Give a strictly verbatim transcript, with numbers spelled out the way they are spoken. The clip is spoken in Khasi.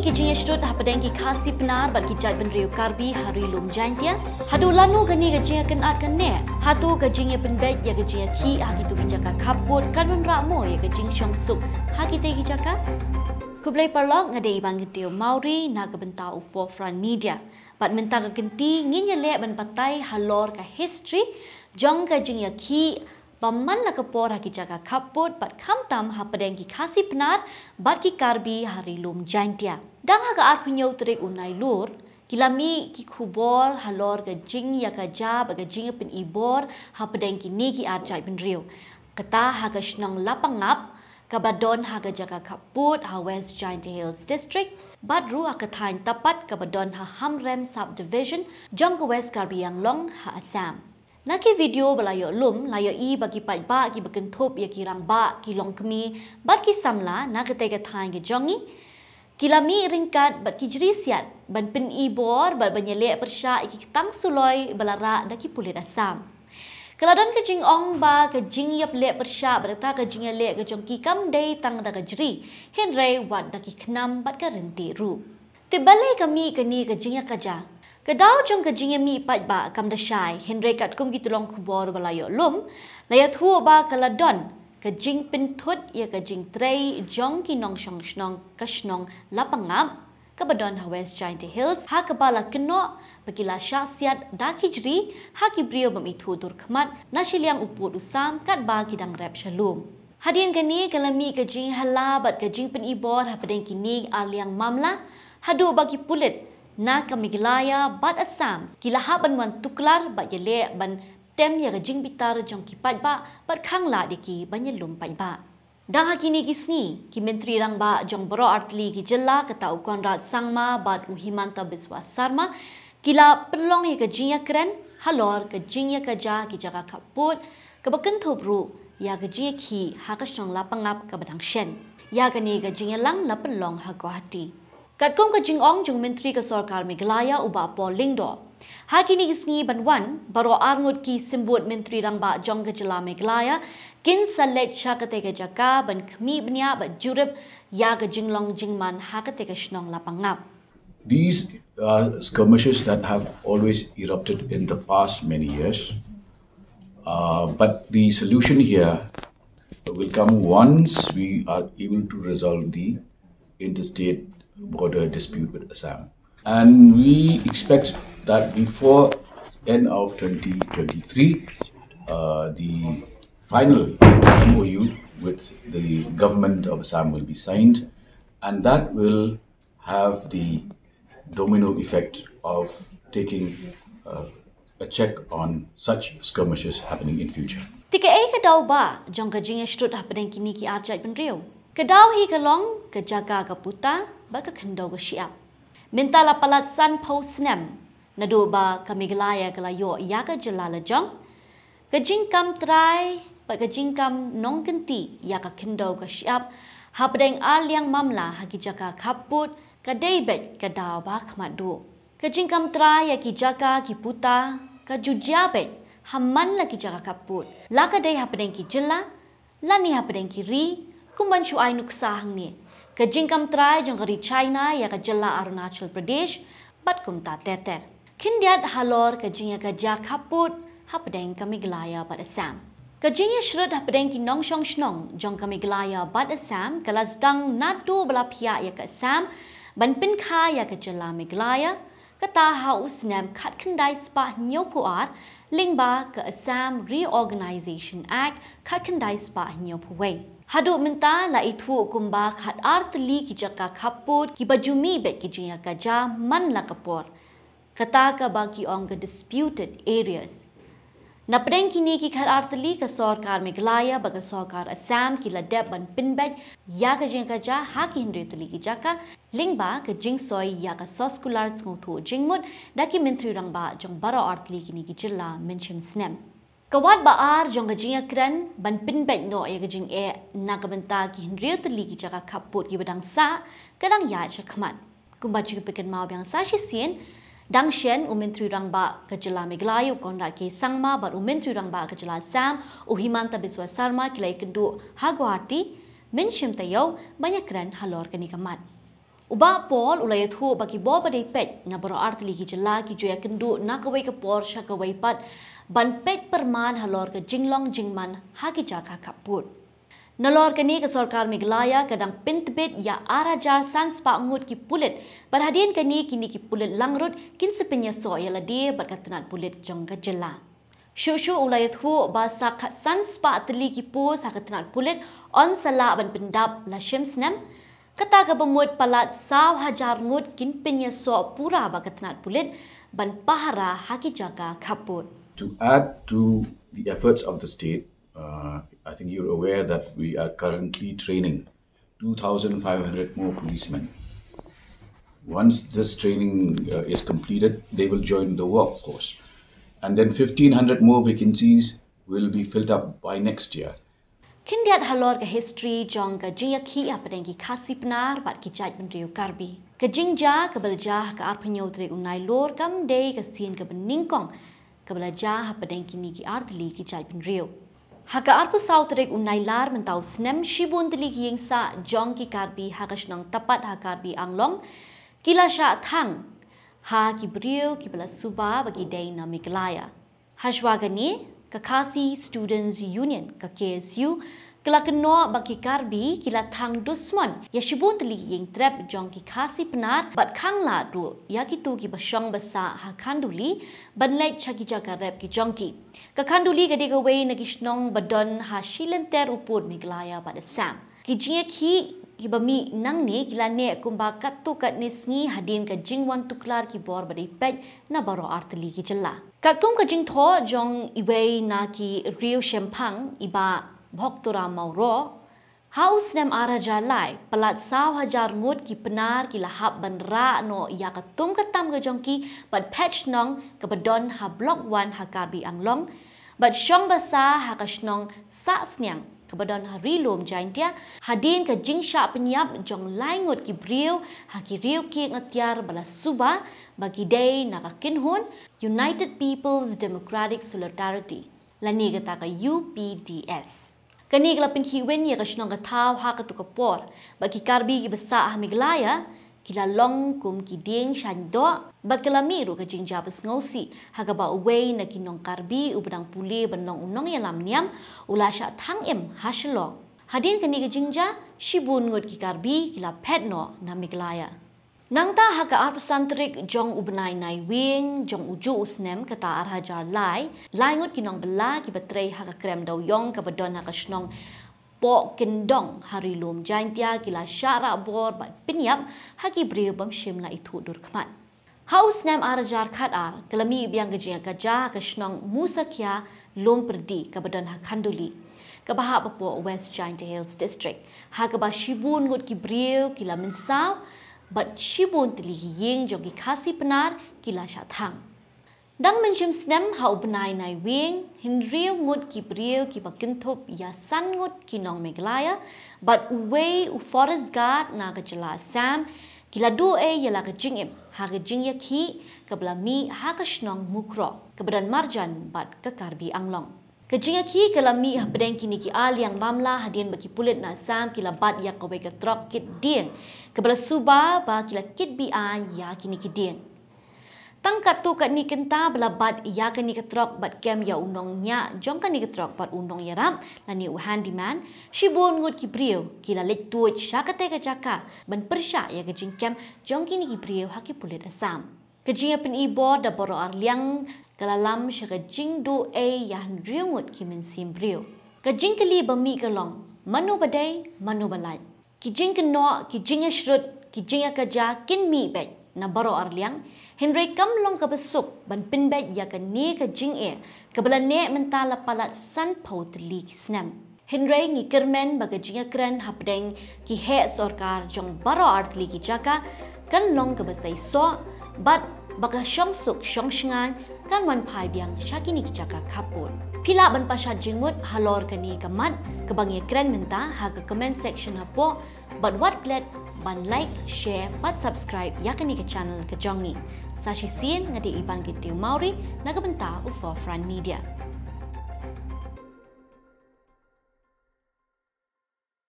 Ki jingïashrut hapdeng ki Khasi Pnar bad ki jaitbynriew Karbi ha Ri Lum Jaintia. Haduh lano kane ka jingïakynad kan neh? Hato ka jingïapynbeit ïa ka jingïakhih ha kito ki jaka khappud kan wanrah mo ïa ka jingshongsuk ha kitei ki jaka? Khublei paralok, nga dei i Bangtiew Mawrie na ka bynta u Forefront Media. Bad mynta ka kynti ngin ïaleh ban batai halor ka history jong ka jingïakhih ba man la ka por ha ki jaka khappud bad khamtam hapdeng ki Khasi Pnar bad ki Karbi ha Ri Lum Jaintia. Dang ha ka arphew hynñiew tarik u Nailur, ki la mih ki khubor halor ka jingïakajia bad ka jingïapynibor hapdeng kine ki ar jaitbynriew. Kata ha ka shnong Lapangap, kaba don ha ka jaka khappud ha West Jaintia Hills District, bad ruh ha ka thaiñ Tapat kaba don ha Hamrem Subdivision jong ka West Karbi Anglong ha Assam. Na ki video ba la ïoh lum, la ïohi ba ki paidbah kiba kynthup ïa ki rangbah, ki longkmie bad ki samla na katei ka thaiñ ka jong ngi, ki la mih ryngkat bad ki jri siat ban pynibor bad ban ïaleh pyrshah ïa ki ktang suloi ba la rah da ki pulit Assam. Ka la don ka jingong ba ka jingïaleh pyrshah bad kata ka jingïaleh ka jong ki kam dei tang da ka jri, hynrei wat da ki khnam bad ka ryntih ruh. Te balei ka mih kane ka jingïakajia? Ka daw jong ka jingïamih paidbah kam da shai, hynrei katkum ki tyllong khubor ba la ïoh lum, la ïathuh ba ka la don ka jingpynthut ïa ka jingtrei jong ki nongshong shnong ka shnong Lapangap, kaba don ha West Jaintia Hills, ha kaba la kynnoh ba ki la shah siat da ki jri ha ki briew bym ithuh dur khmat na shiliang u pud u sam katba ki dang rep sha lum. Hadien kane ka la mih ka jingïahala bad ka jingpynibor hapdeng kine ar liang mamla, haduh ba ki pulit na ka Meghalaya bad Assam ki la hap ban wan tuklar bad ïaleh ban tem ïa ka jingbitar jong ki paidbah bad khanglad ïa ki ban ïalum paidbah. Dang ha kine ki sngi, ki Myntri Rangbah jong baroh artylli ki jylla, kata u Conrad Sangma bad u Himanta Biswa Sarma, ki la pynlong ïa ka jingïakren halor ka jingïakajia ki jaka khappud, kaba kynthup ruh ïa ka jingïakhih ha ka shnong Lapangap kaba dang shen. Ïa kane ka jingïalang la pynlong ha Guwahati. Katkum ka jingong jong u Myntri ka Sorkar Meghalaya u Bah Paul Lyngdoh, ha kine ki sngi ban wan, baroh arngut ki symbud Myntri Rangbah jong ka jylla Meghalaya kin sa leit sha katei ka jaka ban khmih bniah bad jurip ïa ka jinglong jingman ha katei ka shnong Lapangap. These are skirmishes that have always erupted in the past many years. Uh, but the solution here will come once we are able to resolve the interstate border dispute with Assam. And we expect that before end of twenty twenty-three, uh, the final M O U with the government of Assam will be signed, and that will have the domino effect of taking uh, a check on such skirmishes happening in future. Te kaei ka daw ba jong ka jingïashrut hapdeng kine ki ar jaitbynriew? Ka daw hi ka long ka jaka ka puta bad ka khyndew ka shyiap. Mynta la palat sanphew snem naduh ba ka Meghalaya ka la ïoh ïa ka jylla lajong, ka jingkam trai bad ka jingkam nongkynti ïa ka khyndew ka shyiap hapdeng ar liang mamla ha ki jaka khappud ka dei beit ka daw ba khmat duh. Ka jingkam trai ïa ki jaka ki puta ka ju jia beit ha man la ki jaka khappud, la ka dei hapdeng ki jylla lane hapdeng ki ri, kumban shu ai nuksa hangne. Ka jingkam trai jong ka ri China ïa ka jylla Arunachal Pradesh bad kumta ter ter. Khyndiat halor ka jingïakajia khappud hapdeng ka Meghalaya bad Assam. Ka jingïashrut hapdeng ki nongshong shnong jong ka Meghalaya bad Assam ka la sdang naduh ba la phiah ïa ka Assam ban pynkha ïa ka jylla Meghalaya, kata ha u snem khatkhyndai spah hynñiewphew ar, lyngba ka Assam Reorganisation Act khatkhyndai spah hynñiewphew wei. Haduh mynta la ithuh kumba khat ar tylli ki jaka khappud kiba ju mih beit ki jingïakajia man la ka por, kata kaba ki ong ka disputed areas. Napdeng kine ki khat ar tylli, ka sorkar Meghalaya bad ka sorkar Assam ki la dep ban pynbeit ïa ka jingïakajia ha ki hynriew tylli ki jaka, lyngba ka jingsoi ïa ka soskular sngewthuh jingmut da ki Myntri Rangbah jong baroh ar tylli kine ki jylla mynshem snem. Ka wat ba ar jong ka jingïakren ban pynbeit noh ïa ka jingeh na ka bynta ki hynriew tylli ki jaka khappud kiba dang sah ka dang ïaid shakhmat. Kumba ju phi kynmaw biang sa shisien, dang shen u Myntri Rangbah ka jylla Meghalaya u Conrad K Sangma bad u Myntri Rangbah ka jylla Assam u Himanta Biswa Sarma ki la ïakynduh ha Guwahati mynshem taïew ban ïakren halor kane ka mat. U Bah Paul u la ïathuh ba ki bor ba dei peit na baroh artylli ki jylla ki ju ïakynduh na kawei ka por sha kawei pat ban peit pyrman halor ka jinglong jingman ha ki jaka khappud. Nalor kane ka sorkar Meghalaya ka dang pyntbit ïa ar hajar san spah ngut ki pulit, bad hadien kane kine ki pulit langrut kin sa pynïasoh ïa lade bad ka tnat pulit jong ka jylla. Shuh shuh u la ïathuh ba sa khatsan spah tylli ki post ha ka tnat pulit yn sa lah ban pyndap la shim snem, kata kaba mut palat saw hajar ngut kin pynïasoh pura bad ka tnat pulit ban pahara ha ki jaka khappud. To add to the efforts of the state, uh, I think you're aware that we are currently training two thousand five hundred more policemen. Once this training uh, is completed, they will join the workforce. And then fifteen hundred more vacancies will be filled up by next year. Khyndiat halor ka history jong ka jingïakhih hapdeng ki Khasi Pnar bad ki jaitbynriew Karbi. Ka jingjia kaba la jia ha ka arphew hynñiew tarik u Nailur kam dei ka sien kaba nyngkong kaba la jia hapdeng kine ki artylli ki jaitbynriew. Ha ka arphew saw tarik u Nailar mynta u snem, shibun tylli ki ïingsah jong ki Karbi ha ka shnong Tapat ha Karbi Anglong ki la shah thang ha ki briew kiba la suba ba ki dei na Meghalaya. Hashwa kane, ka Khasi Students Union, ka K S U, ka la kynnoh ba ki Karbi ki la thang dusmon ïa shibun tylli ki ïingtrep jong ki Khasi Pnar bad khanglad ruh ïa kito kiba shong ba sah ha Khanduli ban leit sha ki jaka rep ki jong ki. Ka Khanduli ka dei kawei na ki shnong ba don ha shilynter u pud Meghalaya bad Assam. Ki jingïakhih kiba mih nangne ki la neh kumba katto katne sngi hadien ka jingwan tuklar ki bor ba dei peit na baroh artylli ki jylla. Katkum ka jingthoh jong iwei na ki riewshemphang, i Bah Bhoktoram Mawroh, ha u snem ar hajar lai, palat saw hajar ngut ki Pnar ki la hap ban rah noh ïa ka tum ka tam ka jong ki bad phet shnong kaba don ha Block One ha Karbi Anglong bad shong ba sah ha ka shnong Sahsniang kaba don ha Ri Lum Jaintia, hadien ka jingshah pynïap jong lai ngut ki briew ha ki riew kieng atiar ba la suba ba ki dei na ka kynhun United People's Democratic Solidarity, lane kata ka U P D S. Kane ka la pynkhih win ïa ka shnong ka thaw ha katu ka por, bad ki Karbi kiba sah ha Meghalaya ki la long kum ki dieng shaiñ doh, bad ka la mih ruh ka jingjia ba sngewsih ha kaba uwei na ki nong Karbi uba dang pule ban long u nongïalam niam u la shah thang im ha Shillong. Hadien kane ka jingjia, shibun ngut ki Karbi ki la phet noh na Meghalaya. Nangta ha ka arphew san tarik jong u bnai Naiwieng jong ujuh u snem kata ar hajar lai, lai ngut ki nongbylla kiba trei ha ka krem dewïong kaba don ha ka shnong Pohkyndong ha Ri Lum Jaintia ki la shah rah bor bad pynïap ha ki briew bym shym la ithuh dur khmat. Ha u snem ar hajar khatar, ka la mih biang ka jingïakajia ha ka shnong Musakhia Lumpyrdi kaba don ha Khanduli, kaba hap hapoh West Jaintia Hills District, ha kaba shibun ngut ki briew ki la mynsaw bad shibun tylli ki ïing jong ki Khasi Pnar ki la shah thang. Dang mynshem snem ha u bnai Naiwieng, hynriew ngut ki briew kiba kynthup ïa san ngut ki nong Meghalaya bad uwei u forest guard na ka jylla Assam ki la duh ei ïa la ka jingim ha ka jingïakhih kaba la mih ha ka shnong Mukroh kaba don marjan bad ka Karbi Anglong. Ka jingïakhih ka la mih hapdeng kine ki ar liang mamla hadien ba ki pulit na Assam ki la bat ïa kawei ka trok kit dieng kaba la suba ba ki la kit be-aiñ ïa kine ki dieng. Tang katto katne kynta ba la bat ïa kane ka trok bad kem ïa u nongñiah jong kane ka trok bad u nongïarap lane u handyman, shibun ngut ki briew ki la leit tuid sha katei ka jaka ban pyrshah ïa ka jingkem jong kine ki briew ha ki pulit Assam. Ka jingïapyni bor da baroh ar liang ka la lam sha ka jingduh ei ïa hynriew ngut ki mynsiem briew. Ka jingkylli ba mih ka long, mano ba dei, mano ba lait? Ki jingkynnoh, ki jingïashrut, ki jingïakajia kin mih beit na baroh ar liang, hynrei kam long kaba suk ban pynbeit ïa kane ka jingeh kaba la neh mynta la palat sanphew tylli ki snem. Hynrei ngi kyrmen ba ka jingïakren hapdeng ki heh sorkar jong baroh artylli ki jaka kan long kaba seisoh bad ba ka shongsuk shongshngaiñ kan wan phai biang sha kine ki jaka khappud. Phi lah ban pynshad jingmut halor kane ka mat kaba ngi ïakren mynta ha ka comment section hapoh, bad wat klet ban like, share bad subscribe ïa kane ka channel ka jong ngi. Sa shisien nga dei i Bangkit Tiew Mawrie na ka bynta u Forefront Media.